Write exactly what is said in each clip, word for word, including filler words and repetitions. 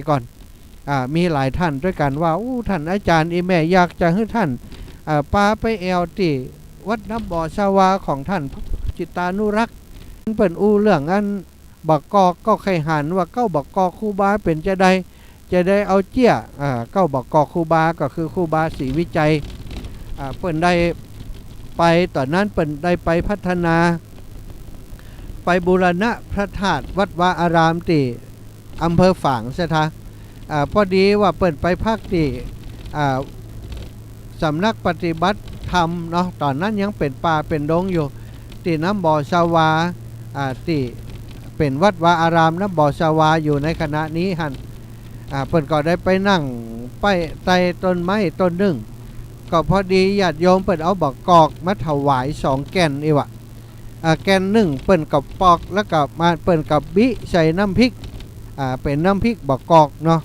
ก่อน อ่า มีหลายต้านตวยกั๋นว่า อู้ ต้านอาจ๋ารย์ อี่แม่อยากจะหื้อต้าน อ่า ปาไปแอ่วตี้วัดน้ำบ่อสะวาของต้านจิตตานุรักษ์ เปิ้นอู้เรื่องอันบ่ากอก ก็ใค่หันว่าเก๊าบ่ากอกครูบาเป๋นจาใด จะได้เอาเจี้ย อ่า เก๊าบ่ากอกครูบาก็คือครูบาศรีวิชัย อ่า เปิ้นได้ไป ต๋อนนั้นเปิ้นได้ไปพัฒนา ไปบูรณะพระธาตุวัดวาอารามตี้อำเภอฝางเสียทะ อ่า พอดีว่าเปิ้นไปพักตี้ อ่า สำนักปฏิบัติธรรมเนาะ ต๋อนนั้นยังเป๋นป่าเป๋นดงอยู่ ตี้น้ำบ่อสะวา อ่า ตี้เป๋นวัดวาอารามน้ำบ่อสะวาอยู่ในขณะนี้หั้น อ่า เปิ้นก็ได้ไปนั่งใป๊ใต้ต้นไม้ต้นนึ่ง ก็พอดีญาติโยมเปิ้นเอาบ่ากอกมาถวายสองแก่นอี้วะ อ่า แก่นนึ่งเปิ้นก็ปอก แล้วก็มาเปิ้นก็บิใส่น้ำพริก อ่า เป๋นน้ำพริกบ่ากอกเนาะ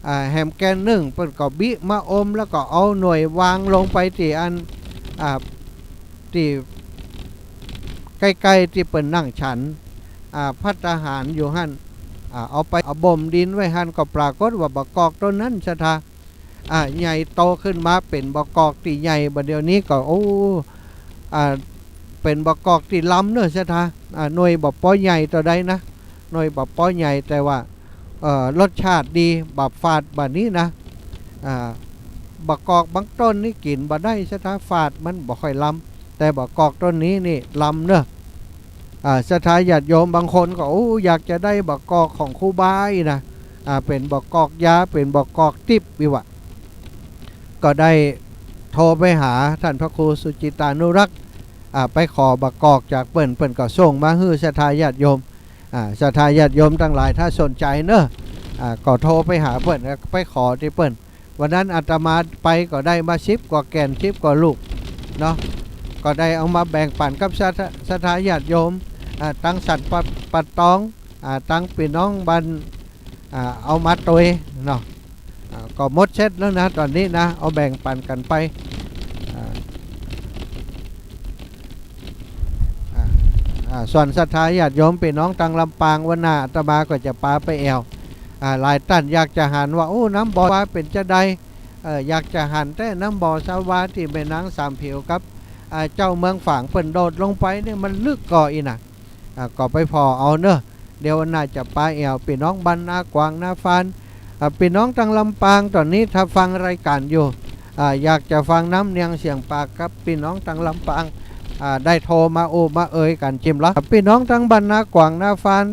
อ่า แหมแก่นนึ่งเปิ้นก็บิมาอม แล้วก็เอาหน่วยวางลงไปตี้อัน อ่า ตี้ใก้ๆ ตี้เปิ้นนั่งฉัน อ่า ภัตตาหารอยู่หั้น อ่า เอาไป เอาบ่มดินไว้หั้น ก็ปรากฏว่าบ่ากอกต้นนั้นเสียทะ อ่า ใหญ่โตขึ้นมาเป๋นบ่ากอกตี้ใหญ่ บ่าเดี่ยวนี้ก็ โอ้ อ่า เป๋นบ่ากอกตี้ลำเน่อเสียทะ อ่า หน่วยบ่ปอใหญ่เต้าใดนะ หน่วยบ่ปอใหญ่ แต่ว่า เอ่อ รสชาติดี บ่ฝาดบ่านี้นะ อ่า บ่ากอกบางต้นนี่กิ๋นบ่ได้เสียทะ ฝาด มันบ่ค่อยลำ แต่บ่ากอกต้นนี้นี่ลำเน่อ อ่า เสียทะญาติโยมบางคนก็ โอ้ อยากจะได้บ่ากอกของครูบาอี้นะ อ่า เป๋นบ่ากอกยา เป๋นบ่ากอกติ๊บอี้วะ ก็ได้โทรไปหาต้านพระครูสุจิตตานุรักษ์ อ่า ไปขอบ่ากอกจากเปิ้น เปิ้นก็ส่งมาหื้อเสียทะญาติโยม อ่า เสียทะญาติโยมตังหลายถ้าสนใจ๋เน่อ อ่า ก็โทรไปหาเปิ้น แล้วไปขอตี้เปิ้น วันนั้นอาตมาไปก็ได้มาสิบกว่าแก่น สิบกว่าลูกเนาะ ก็ได้เอามาแบ่งปั๋นกับเสียทะ เสียทะญาติโยม อ่า ตังสันป่า ป่าตอง อ่า ตังปี้น้องบ้าน อ่า เอามาตวยเนาะ อ่า ก็หมดเสร็จแล้วนะ ต๋อนนี้นะ เอาแบ่งปั๋นกั๋นไป อ่า อ่า อ่า ส่วนเสียทะญาติโยมปี้น้องตังลำปาง วันหน้าอาตมาก็จะปาไปแอ่ว อ่า หลายต้านอยากจะหันว่า โอ้ น้ำบ่อสะวาเป๋นจาใด เอ่อ อยากจะหันแต๊น้ำบ่อสะวาตี้แม่นางสามผิวกับ อ่า เจ้าเมืองฝางเปิ้นโดดลงไปเนี่ยมันลึกก่ออี้นะ อ่า ก็ไปผ่อเอาเน่อ เดี๋ยววันหน้าจะปาแอ่ว ปี้น้องบ้านนากวางนาฟาน อ่า ปี้น้องตังลำปาง ต๋อนนี้ถ้าฟังรายก๋านอยู่ อ่า อยากจะฟังน้ำเนียงเสียงปากกับปี้น้องตังลำปาง อ่า ได้โทรมาอู้มาเอยกั๋นจิมละ ปี้น้องตังบ้านนากวางนาฟาน